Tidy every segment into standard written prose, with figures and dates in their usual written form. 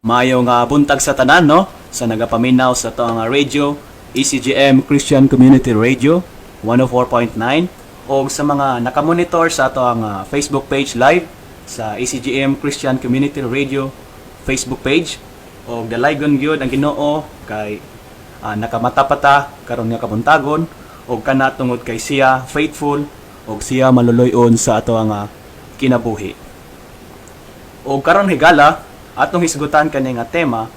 Maayo nga buntag sa tanan, no, sa nagapaminaw sa ato nga radio, ECGM Christian Community Radio 104.9, o sa mga nakamonitor sa ato ang Facebook page live sa ECGM Christian Community Radio Facebook page. O dalaygon gyud ang Ginoo kay nakamata pa ta karon nga kabuntagon, og kana tungod kay siya faithful og siya maluloy-on sa ato nga kinabuhi. O karon, higala, atong hisgutan kani nga tema,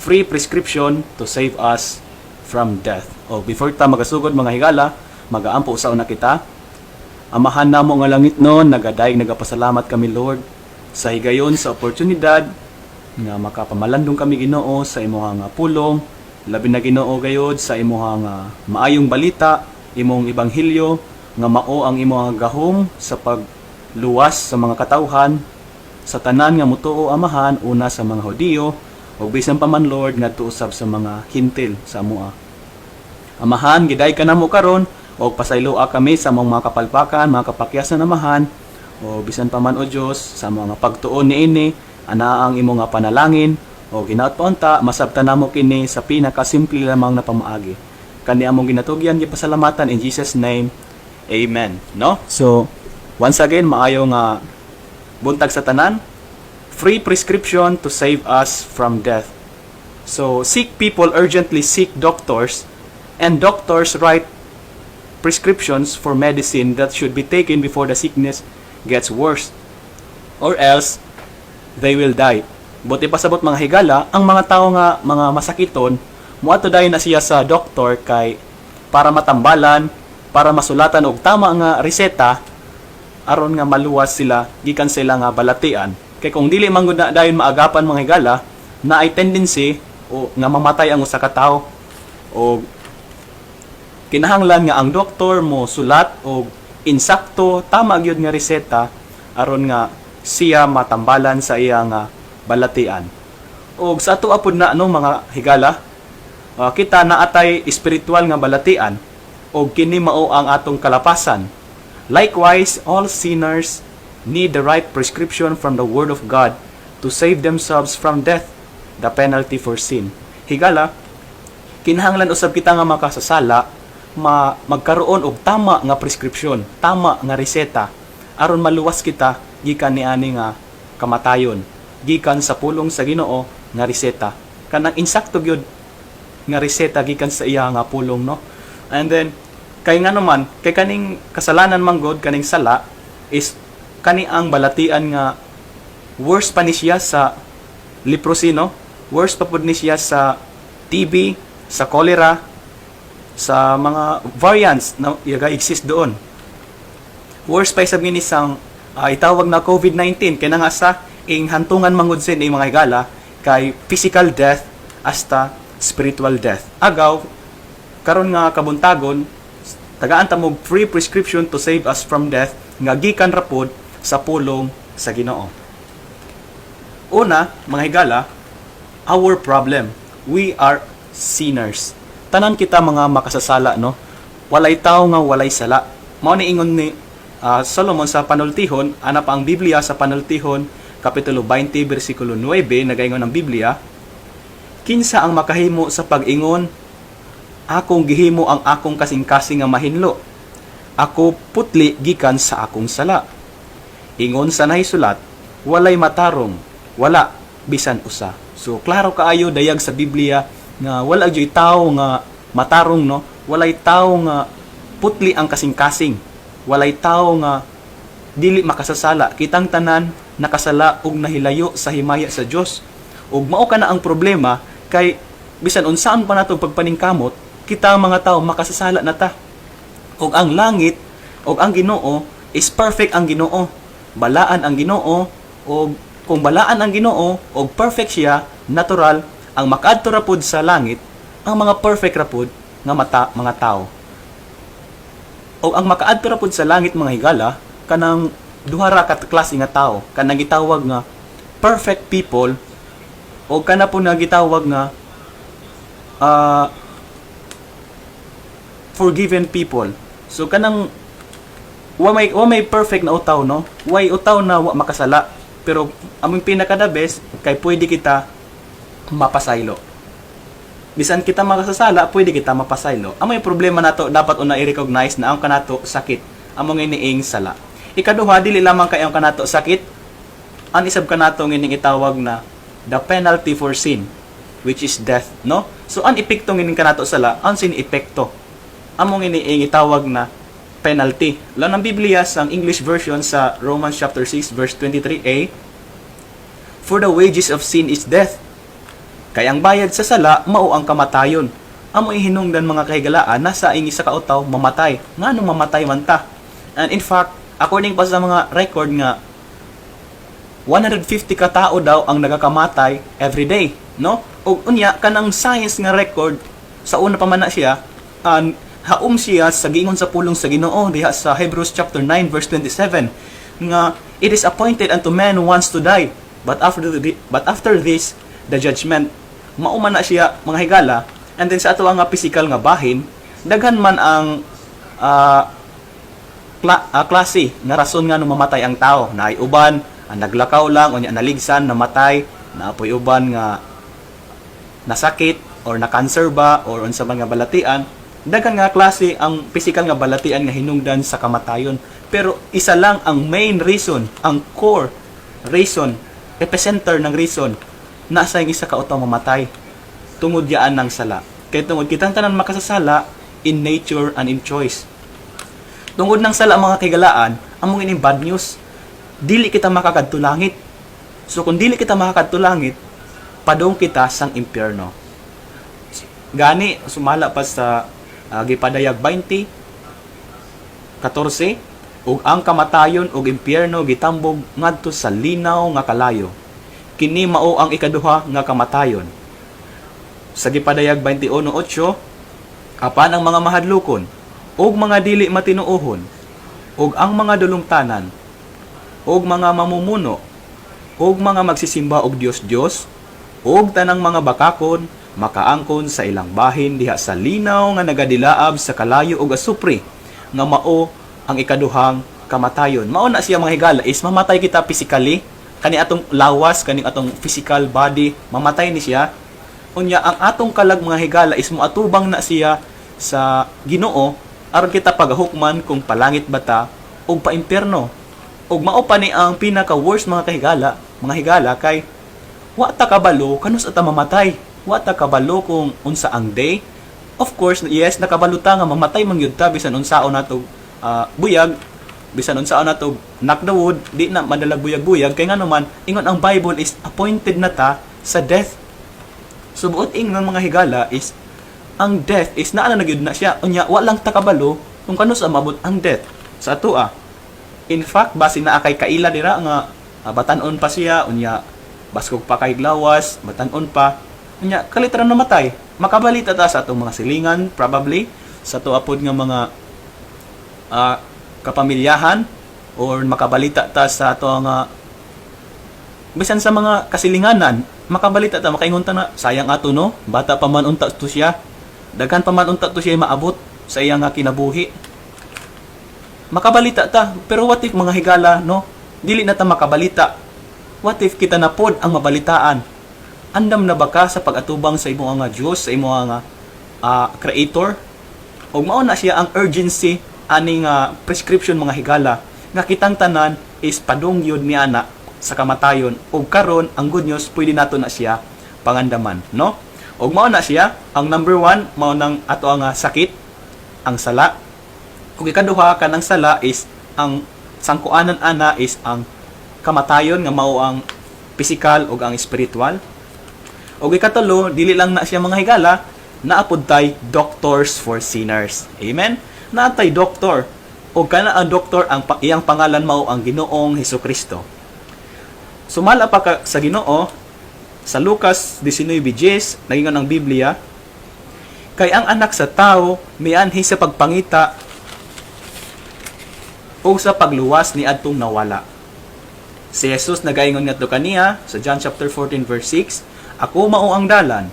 "Free Prescription to Save Us from Death." O before ta magasugod, mga higala, magaampo sa una kita. Amahan namo nga langitnon, nagadayeg nagapasalamat kami, Lord, sa higayon sa oportunidad nga makapamalandong kami, Ginoo, sa imuhang nga pulong, labi na, Ginoo, gayod sa imuhang nga maayong balita, imong ebanghelyo nga mao ang imong gahom sa pagluwas sa mga katawhan, sa tanan nga mutuo, Amahan, una sa mga Hudiyo ug bisan pa man, Lord, ngadto usab sa mga Hentil sa amoa. Amahan, gidayeg ka namo karon og pasayloa kami sa among mga kapalpakan, mga kapakyasan, Amahan, o bisan pa man, o Dios, sa mga pagtuon niini, anaa ang imong nga panalangin o hinaot pa unta masabtan namo kini sa pinakasimple lamang na pamaagi. Kani among ginatugyan, gipasalamatan, in Jesus' name. Amen. No? So, once again, maayo nga buntag sa tanan. "Free Prescription to Save Us from Death." So, sick people urgently seek doctors, and doctors write prescriptions for medicine that should be taken before the sickness gets worse, or else they will die. Buot ipasabot, mga higala, ang mga tao nga mga masakiton, muadto dayon na siya sa doktor kay para matambalan, para masulatan og tama nga reseta aron nga maluwas sila gikan sila nga balatian. Kay kung dili man gud na dayon maagapan, mga higala, naay tendency o nga mamatay ang usa ka tawo. O kinahanglan nga ang doktor mo sulat og insakto, tama gyud nga reseta aron nga siya matambalan sa iya nga balatian. Og sa ato apod na, no, mga higala, kita naatay espiritual nga balatian og kini mao ang atong kalapasan. Likewise, all sinners need the right prescription from the Word of God to save themselves from death, the penalty for sin. Higala, kinahanglan usab kita nga makasasala magkaroon og tama nga prescription, tama nga reseta aron maluwas kita gikan niani nga kamatayon, gikan sa pulong sa Ginoo nga reseta. Kanang insakto gyud nga reseta gikan sa iya nga pulong, no? And then kay nga naman kay kaning kasalanan man gud, kaning sala is kani ang balatian nga worse pa ni siya sa leprosy, no? Worse pa pud ni siya sa TB, sa cholera, sa mga variants na yaga exist doon. Worse pa isab ni sang itawag na COVID-19 kay nga sa ing hantungan mangud sin ing mga higala kay physical death hasta spiritual death. Agaw, karon nga kabuntagon, tagaan ta mo free prescription to save us from death nga gikan ra pod sa pulong sa Ginoo. Una, mga higala, our problem. We are sinners. Tanan kita mga makasasala, no? Walay tao nga walay sala. Mao ni ingon ni Solomon sa Panultihon, ana pa ang Biblia sa Panultihon, Kapitulo 20, bersikulo 9, nagaingon ang Biblia, "Kinsa ang makahimo sa pag-ingon, 'Akong gihimo ang akong kasing-kasing nga mahinlo. Ako putli gikan sa akong sala'? Ingon sa nahisulat, walay matarong, wala bisan usa." So klaro kaayo dayag sa Biblia nga wala gyud tawo nga matarong, no? Walay tawo nga putli ang kasing-kasing. Walay tawo nga dili makasasala. Kitang tanan nakasala ug nahilayo sa himaya sa Dios. Ug mao kana ang problema kay bisan unsaan pa nato pagpaningkamot, kita mga tao makasasala na ta. Ug ang langit ug ang Ginoo is perfect ang Ginoo. Balaan ang Ginoo, ug kung balaan ang Ginoo ug perfect siya, natural ang makaadto ra pod sa langit ang mga perfect ra pod nga mata mga tao. O ang makaadto ra pod sa langit, mga higala, kanang duha ra ka klase nga tao, kanang gitawag nga perfect people o kana po na gitawag nga forgiven people. So kanang wa may perfect na utaw, no? Way utaw na wa makasala. Pero among pinaka the best kay pwede kita mapasaylo. Bisan kita makasasala, pwede kita mapasaylo. Ang may problema nato, dapat una i-recognize na ang kanato sakit, among iniing sala. Ikaduha, dili lamang kay ang kanato sakit, ang isab kanato ngining itawag na the penalty for sin, which is death, no? So ang epekto ngining kanato sala, ang sin epekto. Among iniing itawag na penalty. Lan ang Biblia sa English version sa Romans chapter 6 verse 23a, "For the wages of sin is death." Kay ang bayad sa sala mao ang kamatayon. Amo ihinungdan, mga kahigalaan, nasa ing isa ka utaw mamatay. Ngano mamatay man ta? And in fact, according pa sa mga record nga 150 ka tao daw ang nagakamatay every day, no? Og unya kanang science nga record sa una pa man na siya, an haom siya sa giingon sa pulong sa Ginoo diha sa Hebrews chapter 9 verse 27 nga "It is appointed unto man once to die, but after this the judgment." Mao man na siya, mga higala. And then sa ato nga physical nga bahin, daghan man ang klase nga rason nga mamatay ang tao. Naay uban ang naglakaw lang, unya naligsan, namatay. Naapoy uban nga nasakit or na cancer ba or unsa man nga balatian. Daghan nga klase ang physical nga balatian nga hinungdan sa kamatayon, pero isa lang ang main reason, ang core reason, epicenter ng reason nasa yung isa ka utaw mamatay, tungod yaan ng sala, kay tungod kitang tanan makasasala in nature and in choice. Tungod ng sala, mga kahigalaan, among ining bad news, dili kita makakadto langit. So kung dili kita makakadto langit, padung kita sang impyerno. Gani sumala pa sa gipadayag 20:14, "Ug ang kamatayon ug impyerno gitambog ngadto sa linaw nga kalayo. Kini mao ang ikaduha nga kamatayon." Sa gipadayag 21:8, "Apan ang mga mahadlokon ug mga dili matinuohon ug ang mga dulungtanan ug mga mamumuno ug mga magsisimba og Dios-Dios ug tanang mga bakakon makaangkon sa ilang bahin diha sa linaw nga nagadilaab sa kalayo ug asupre, nga mao ang ikaduhang kamatayon." Mao na siya, mga higala, is mamatay kita physically, kani atong lawas, kani atong physical body, mamatay ni siya. Unya ang atong kalag, mga higala, is moatubang na siya sa Ginoo aron kita pagahukman kung palangit ba ta o paimpierno. Ug mao pa ni ang pinaka worst, mga higala, kay wa ta kabalo kanus ta mamatay. Wa ta kabalo kung unsa ang day. Of course, yes, nakabalo ta nga mamatay man gyud ta bisan unsaon nato buyag, bisan unsaon nato knock the wood, di na madalag buyag-buyag, kay nga naman ingon ang Bible is appointed na ta sa death. So buot ingnon, mga higala, is ang death is naa na gyud na siya. Unya wa lang ta kabalo kung kanus mabot ang death sa atoa. In fact, basi naa kay kaila dira nga batan-on pa siya, unya baskog pa kay lawas, batan-on pa. Unya kalit ra namatay. Makabalita ta sa atong mga silingan, probably sa ato apod nga mga kapamilyahan or makabalita ta sa ato nga bisan sa mga kasilinganan, makabalita ta, makaingon ta na sayang ato, no, bata pa man unta to siya, daghan pa man unta to siya maabot sa iya nga kinabuhi. Makabalita ta, pero what if, mga higala, no, dili na ta makabalita? What if kita na pod ang mabalitaan? Andam na ba ka sa pag-atubang sa imo nga Dios, sa imo nga creator? Ug mao na siya ang urgency aning prescription, mga higala, nga kitang tanan is padung yun ni ana sa kamatayon. Ug karon, ang good news, pwede nato na siya pangandaman, no? Ug mao na siya ang number one, mao nang ato ang sakit, ang sala. Ug ikaduha, kanang sala is ang sangkuanan ana is ang kamatayon nga mao ang physical ug ang spiritual. Ug ikatulo, dili lang na siya, mga higala, naapod tay doctors for sinners. Amen? Naatay doktor. Ug kana ang doktor, ang iyang pangalan mao ang Ginoong Hesukristo. Sumala pa ka sa Ginoo sa Lucas 19:10, nagingon ang Biblia, "Kay ang Anak sa Tao mianhi sa pagpangita ug sa pagluwas ni adtong nawala." Si Jesus nagaingon ngadto kaniya sa John chapter 14 verse 6, "Ako mao ang dalan,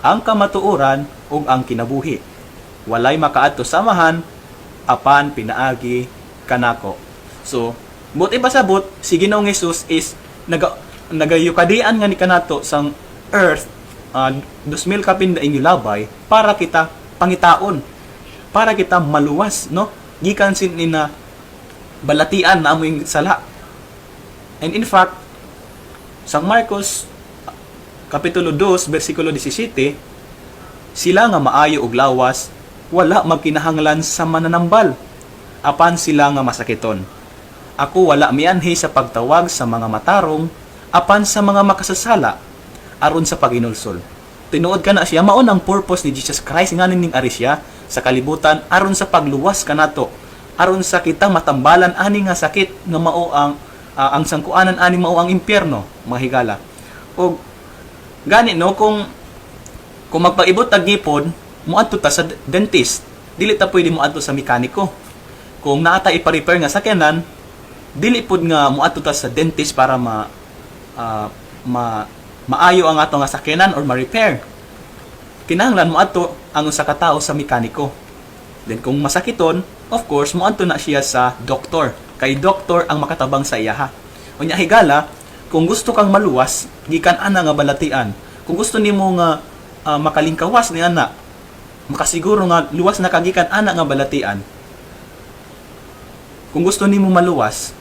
ang kamatuoran ug ang kinabuhi. Walay makaadto sa Amahan apan pinaagi kanako." So, buot ipasabot, si Ginoong Jesus is nagayukadian nga ni kanato sang earth. 2,000 kapin na inyo labay para kita pangitaon, para kita maluwas, no, gikan sin na balatian na amoy sala. And in fact, San Marcos Kapitulo 2 bersikulo 17, "Sila nga maayo og lawas wala magkinahanglan sa mananambal, apan sila nga masakiton. Ako wala mianhi sa pagtawag sa mga matarong, apan sa mga makasasala aron sa paghinulsol." Tinuod kana siya, mao ang purpose ni Jesus Christ nga ning ari siya sa kalibutan, aron sa pagluwas kanato, aron sa kita matambalan ani nga sakit nga mao ang sangkuanan ani mao ang impyerno, mga higala. Og gani, no, kung magpaibot tag ngipon, moadto ta sa dentist. Dili ta pwede moadto sa mekaniko. Kung naa ta ipa-repair nga sakyanan, dili pud nga moadto ta sa dentist para ma ah, ma maayo ang ato nga sakyanan or ma-repair. Kinahanglan moadto ang usa ka tawo sa mekaniko. Then kung masakiton, of course, moadto na siya sa doktor. Kay doktor ang makatabang sa iyaha. Unya, higala, kung gusto kang maluwas gikan ana nga balatian, kung gusto nimo nga makalingkawas ni ana, makasiguro nga luwas na ka gikan ana nga balatian, kung gusto nimo maluwas,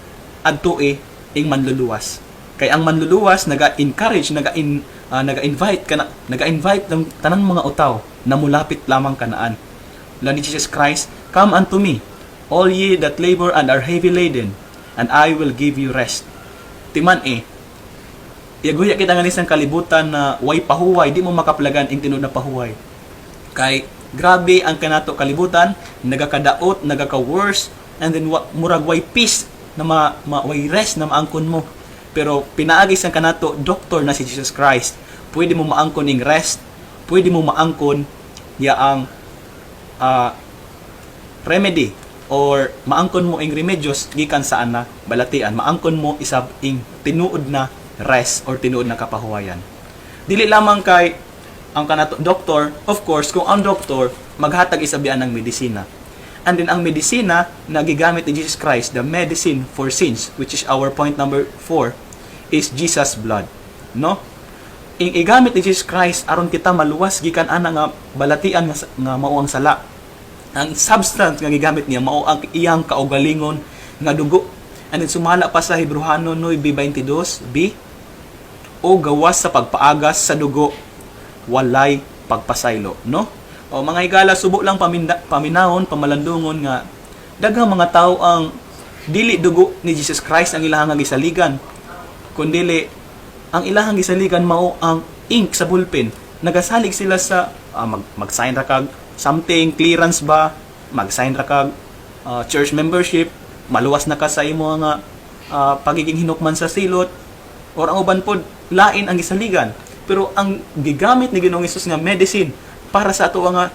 adtue ing manluluwas. Kay ang manluluwas naga-encourage, naga-invite kana, naga-invite ng tanan mga utaw na mulapit lamang kanaan. La ni Jesus Christ, "Come unto me, all ye that labor and are heavy laden, and I will give you rest." Timan eh, yaguya kita nga isang kalibutan na way pahuway, di mo makaplagan ing tinuod na pahuway. Kay grabe ang kanato kalibutan, nagakadaot, nagaka-worse, and then murag way peace na way rest na maangkon mo. Pero pinaagi sa kanato doktor na si Jesus Christ, pwede mo maangkon ing rest, pwede mo maangkon ya ang remedy or maangkon mo ing remedios gikan sa ana balatian, maangkon mo isab ing tinuod na rest or tinuod na kapahuwayan. Dili lamang kay ang kanato doktor, of course, kung ang doktor maghatag isabian ng medisina. And then ang medisina na gigamit ni Jesus Christ, the medicine for sins, which is our point number 4, is Jesus blood. No? Ing igamit ni Jesus Christ aron kita maluwas gikan ana nga balatian nga mao ang sala. Ang substance nga gigamit niya mao ang iyang kaugalingon nga dugo. And then sumala pa sa Hebreohanon 9:22 b, "O gawas sa pagpaagas sa dugo walay pagpasaylo," no? O mga higala, subo lang paminawon, pamalandungon nga daghang mga tao ang dili dugo ni Jesus Christ ang ilahang gisaligan, kundili ang ilahang gisaligan mao ang ink sa ballpen. Nagasalig sila sa mag-sign ra kag something, clearance ba, mag-sign ra kag church membership, maluwas na ka sa imo nga pagiging hinukman sa silot, or ang uban pod lain ang gisaligan. Pero ang gigamit ni Ginoong Hesus nga medicine para sa ato nga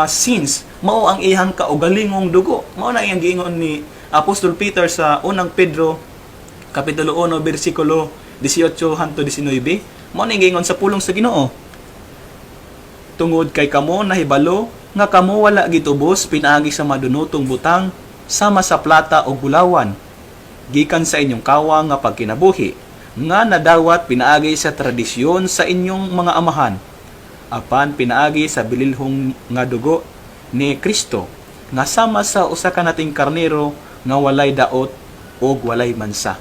sins mao ang iyang kaugalingong dugo. Mao na iyang giingon ni Apostol Peter sa Unang Pedro kapitulo 1 bersikulo 18 hangtod 19. Mao na giingon sa pulong sa Ginoo, "Tungod kay kamo nahibalo nga kamo wala gitubos pinaagi sa madunotong butang sama sa plata o bulawan gikan sa inyong kawang nga pagkinabuhi nga nadawat pinaagi sa tradisyon sa inyong mga amahan, apan pinaagi sa bililhong nga dugo ni Kristo nga sama sa usa ka nating karnero nga walay daot ug walay mansa."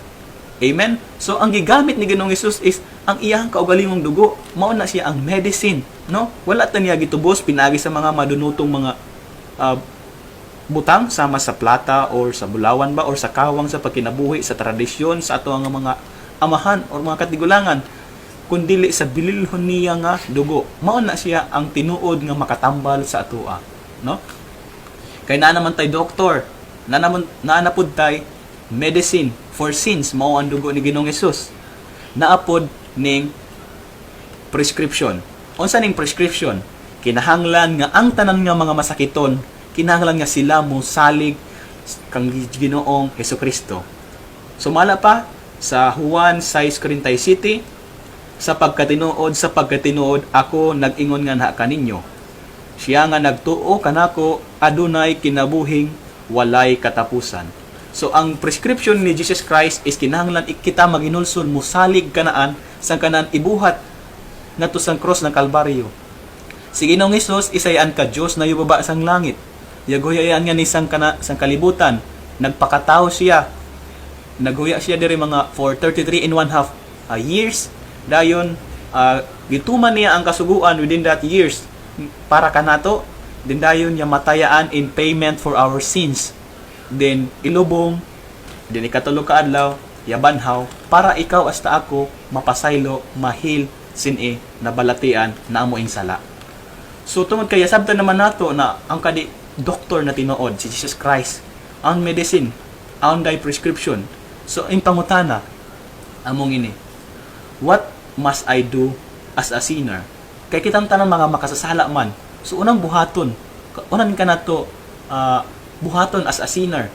Amen. So ang gigamit ni Ginoong Hesus is ang iyang kaugalingong dugo. Mao na siya ang medicine, no? Wala ta niya gitubos pinaagi sa mga madunutong mga butang sama sa plata or sa bulawan ba or sa kawang sa pagkinabuhi sa tradisyon sa ato nga mga amahan or mga katigulangan, kundili sa bililhon niya nga dugo. Mao na siya ang tinuod nga makatambal sa atoa, no? Kay naa naman tay doktor, naa na pud tay medicine for sins, mao ang dugo ni Ginoong Hesus. Naa pod ning prescription. Unsa ning prescription? Kinahanglan nga ang tanan nga mga masakiton, kinahanglan nga sila mo salig kang Ginoong Hesukristo. Sumala pa sa Juan 6:47, "Sa pagkatinuod ako nag-ingon nga na kaninyo. Siya nga nagtuo kanako adunay kinabuhing walay katapusan." So ang prescription ni Jesus Christ is kinahanglan kita maginulsol, musalig kanaan sa kanaan ibuhat ngadto sa cross ng Kalbaryo. Si Ginoong Hesus isayan ka Dios na yubaba sang langit. Yaguyayan nga ni sang kana sang kalibutan. Nagpakatao siya. Naghuya siya diri mga for 33 and one half years. Dayon gituman niya ang kasuguan within that years para kanato. Then dayon niya matayaan in payment for our sins. Then ilubong, then ikatulo ka adlaw yabanhaw para ikaw hasta ako mapasaylo, ma-heal sin e nabalatian na amo ing sala. So tungod kay sabtan naman nato na ang kadi doktor na tinuod si Jesus Christ, ang medicine, ang day prescription. So ang pangutana among ini, what must I do as a sinner? Kay kitang tanang mga makasasala man. So unang buhaton, unan ka nato buhaton as a sinner.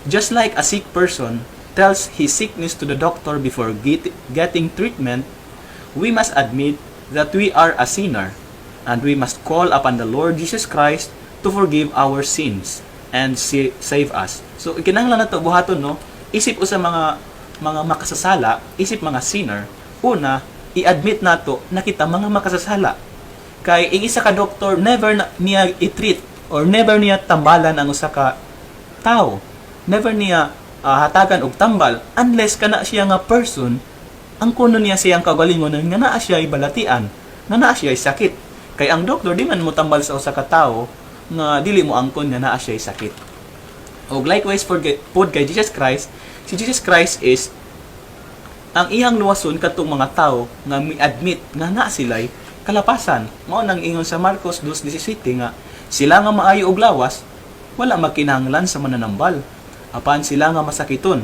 Just like a sick person tells his sickness to the doctor before getting treatment, we must admit that we are a sinner and we must call upon the Lord Jesus Christ to forgive our sins and save us. So kinahanglan nato buhaton, no, isip usa mga makasasala, isip mga sinner, una i-admit nato na kita mga makasasala. Kay ing isa ka doktor, never na niya i-treat or never niya tambalan ang usa ka tao. Never niya hatagan og tambal unless kana siya nga person ang kuno niya siyang kaugalingon nga naa siya balatian, nga naa siya sakit. Kay ang doktor di man mo tambal sa usa ka tawo nga dili mo angkon nga naa siya sakit. Og likewise for pod kay Jesus Christ, si Jesus Christ is ang iyang luwason kadtong mga tawo nga mi-admit nga naa sila'y kalapasan. Mao nang ingon sa Marcos 2:17 nga sila nga maayo og lawas wala magkinahanglan sa mananambal apan sila nga masakiton.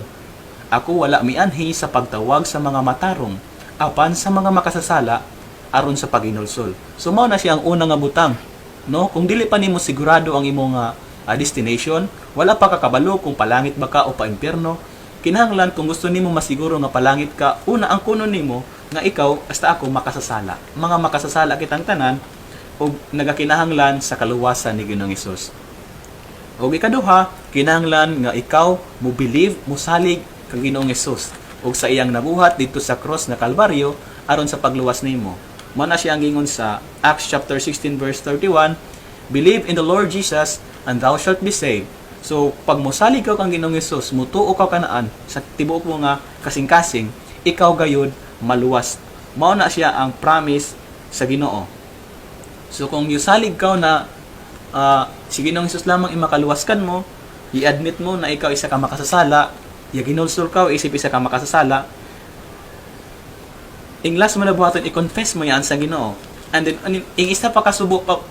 Ako wala mianhi sa pagtawag sa mga matarong apan sa mga makasasala aron sa paghinulsol. So mao na siya ang una nga butang, no? Kung dili pa nimo sigurado ang imong destination, wala pa ka kabalo kung palangit ba ka o pa-impyerno, kinahanglan kung gusto nimo masiguro nga palangit ka, una ang kuno nimo nga ikaw hasta ako makasasala. Mga makasasala kitang tanan ug nagakinahanglan sa kaluwasan ni Ginoong Hesus. Og ikaduha, kinahanglan nga ikaw mo believe, mo salig kang Ginoong Hesus ug sa iyang nabuhat didto sa cross na Kalbaryo aron sa pagluwas nimo. Mao na siya ang gingon sa Acts chapter 16 verse 31, "Believe in the Lord Jesus and thou shalt be saved." So, pag mosalig ka kang Ginoong Hesus, mutuo ka kanaan sa tibuok mo nga kasing-kasing, ikaw gayud maluwas. Mao na siya ang promise sa Ginoo. So kung yusalig ka na si Ginoong Hesus lamang imakaluwas kanmo, i-admit mo na ikaw isa ka makasasala, ya ginulsol ka isip isa ka makasasala, ing last mo na buhaton, i-confess mo yan sa Ginoo. And then ing isa pa ka subo pa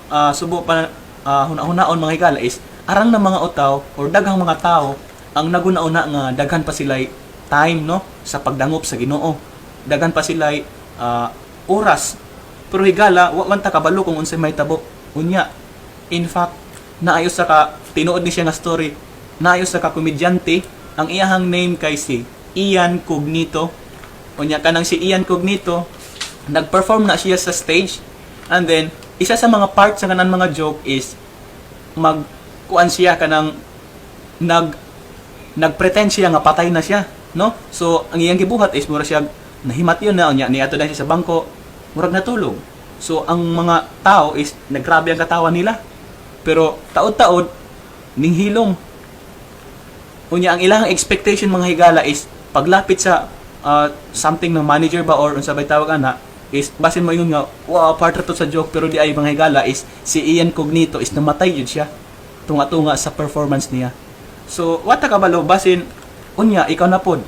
huna-hunaon, mga higala, is arang na mga utaw or daghang mga tao ang naguna-una nga daghan pa sila'y time, no, sa pagdangop sa Ginoo. Daghan pa sila'y oras. Pero higala, wa man ta kabalo kung unsay mahitabo unya. In fact, naayo sa ka tinuod ni siya nga story. Naayo sa ka komedyante, ang iyahang name kay si Ian Cognito. Unya kanang si Ian Cognito, nag-perform na siya sa stage and then isa sa mga parts sa kanan mga joke is mag kuan siya, kanang nagpretend siya nga patay na siya, no? So ang iyang gibuhat is mura siya nahimatyon na, unya niadto na siya sa bangko, murag natulog. So ang mga tao is naggrabe ang katawa nila, pero taod-taod ning hilom. Unya ang ilang expectation, mga higala, is paglapit sa something ng manager ba or unsa bay tawag ana is basin mo ingon nga, "Wow, part to sa joke." Pero di ay, mga higala, is si Ian Cognito is namatay yun siya tunga-tunga sa performance niya. So wa ta kabalo, basin unya ikaw na pod.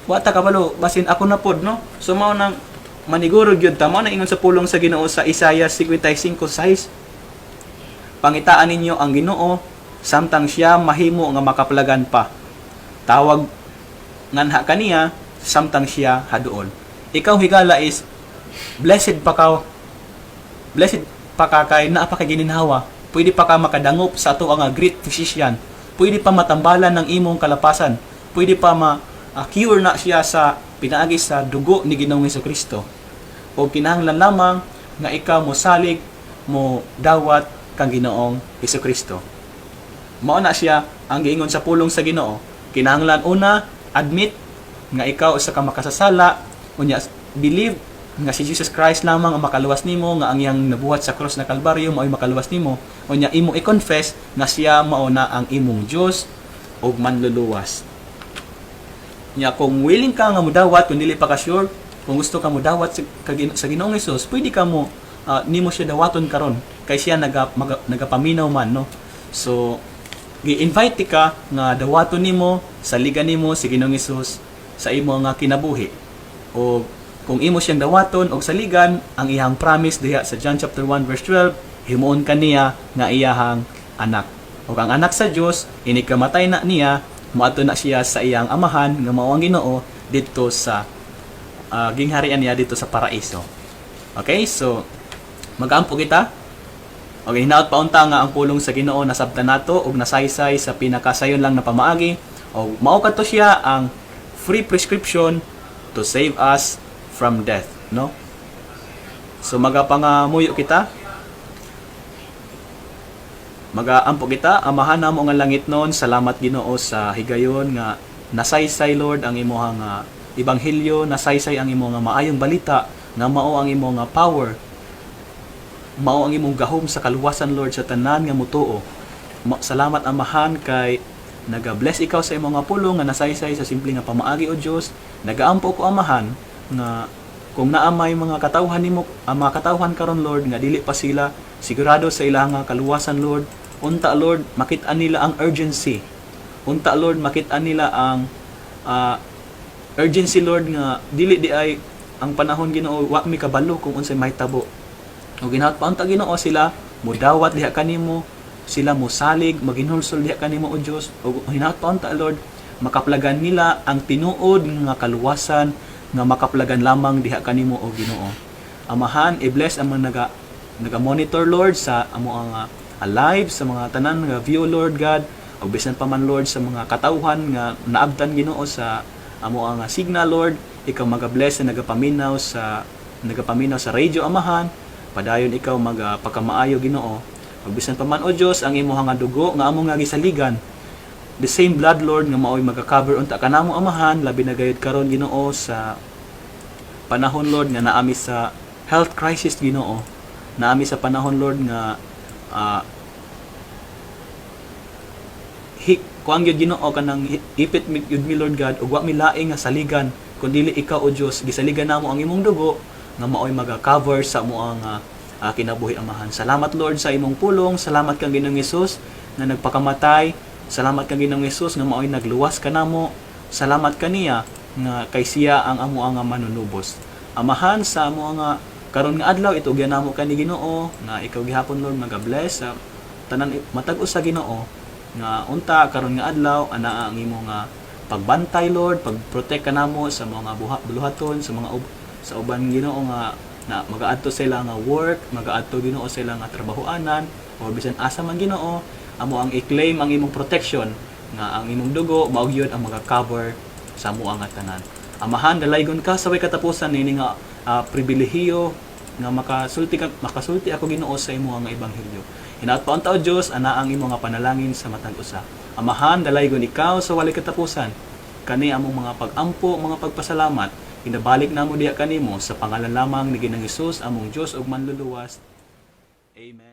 Wa ta kabalo, basin ako na pod, no? So mao nang maniguro gyud ta. Mao na ingon sa pulong sa Ginoo sa Isaiah 55:6, "Pangitaan ninyo ang Ginoo samtang siya mahimo nga makaplagan pa. Tawag nganha kaniya samtang siya haduol." Ikaw, higala, is blessed pa ka. Blessed pa ka kay naa pa kay gininhawa. Pwede pa ka makadangop sa ato ang great physician. Pwede pa matambalan ng imong kalapasan. Pwede pa ma cure na siya sa pinaagi sa dugo ni Ginoong Kristo. O kinahanglan lamang nga ikaw mo salig, mo dawat kang Ginoong Kristo. Mao na siya ang giingon sa pulong sa Ginoo. Kinahanglan una, admit nga ikaw usa ka makasasala, unya believe nga si Jesus Christ lamang ang makaluwas nimo, nga ang iyang nabuhat sa cross na Kalbaryo mao'y makaluwas nimo. Unya imo i-confess nga siya mao na ang imong Dios ug Manluluwas. Nya kung willing ka nga mudawat, kung dili pa ka sure, kung gusto ka mudawat sa Ginoong Hesus, pwede ka mo nimo siya dawaton karon kay siya nagapaminaw man, no? So gi-invite ka nga dawaton nimo, saligan nimo si Ginoong Hesus sa imo nga kinabuhi. O kung imo siyang dawaton og saligan, ang iyang promise diha sa John chapter 1 verse 12, himuon ka niya nga iyahang anak. Ug ang anak sa Dios, inig kamatay na niya, moadto na siya sa iyang Amahan nga mao ang Ginoo didto sa gingharian niya didto sa paraiso. Okay, so magampo kita. Okay, hinaot pa unta nga ang pulong sa Ginoo nasabtan nato ug nasaysay sa pinakasayon lang na pamaagi. O mao kadto siya ang free prescription to save us from death, no? So magapangamuyo kita. Magaampo kita. Amahan namo nga langitnon, salamat, Ginoo, sa higayon nga nasaysay, Lord, ang imong nga ebanghelyo, nasaysay ang imong nga maayong balita nga mao ang imong nga power, mao ang imong gahom sa kaluwasan, Lord, sa tanan nga mutuo. Salamat, Amahan, kay naga-bless ikaw sa imong nga pulong nga nasaysay sa simple nga pamaagi o Dios. Nagaampo ko, Amahan, nga kung naa may mga katawhan nimo, ang mga katawhan karon, Lord, nga dili pa sila sigurado sa ilang nga kaluwasan, Lord, unta, Lord, makit-an nila ang urgency. Unta, Lord, makit-an nila ang urgency, Lord, nga dili diay ang panahon, Ginoo, wa mi kabalo kung unsay mahitabo. Ug ginaot pa unta, Ginoo, sila mudawat diha kanimo, sila mosalig, maginhulsol diha kanimo o Dios. Ug hinaot pa unta, Lord, makaplagan nila ang tinuod nga kaluwasan nga makaplagan lamang diha kanimo o Ginoo. Amahan, i-bless ang mga naga monitor, Lord, sa amo ang live, sa mga tanan nga view, Lord God, ug bisan pa man, Lord, sa mga katawhan nga naabtan, Ginoo, sa amo ang signal, Lord. Ikaw maga-bless sa nagapaminaw sa radio, Amahan. Padayon ikaw magpakamaayo, Ginoo. Ug bisan pa man o Dios, ang imong nga dugo nga amo nga gisaligan, the same blood, Lord, nga maoy maga-cover unta kanamo, Amahan, labi na gayud karon, Ginoo, sa panahon, Lord, nga naami sa health crisis, Ginoo. Naami sa panahon, Lord, nga kuang gyud, Ginoo, kanang ipit gyud mi, Lord God, ug wa mi laing nga saligan kun dili ikaw o Dios. Gisaligan namo ang imong dugo nga maoy maga-cover sa amo ang kinabuhi, Amahan. Salamat, Lord, sa imong pulong. Salamat kang Ginoong Hesus nga nagpakamatay. Salamat kang Ginoong Hesus nga maoy nagluwas kanamo. Salamat kaniya nga kay siya ang amo ang manunubos. Amahan, sa amo nga karon nga adlaw, itugyan namo kani, Ginoo, nga ikaw gihapon, Lord, maga-bless sa tanan matag usa, Ginoo, nga unta karon nga adlaw anaa ang imo nga pagbantay, Lord, pagprotect kanamo sa mga buhat buluhaton sa mga sa uban, Ginoo, nga na magaadto sila nga work, magaadto, Ginoo, sila nga trabahoanan or bisan asa man, Ginoo, amo ang i-claim ang imong protection nga ang imong dugo mao gyud ang maga-cover sa amo nga tanan. Amahan, dalaygon ka sa way katapusan nini nga pribilehiyo nga makasulti ako, Ginoo, sa imo nga ebanghelyo. Hinaot pa unta o Dios, ana ang imo nga panalangin sa matag usa. Amahan, dalaygon ikaw sa walay katapusan. Kani among mga pag-ampo, mga pagpasalamat, inabalik namo diha kanimo sa pangalan lamang ni Ginoong Hesus, among Dios ug Manluluwas. Amen.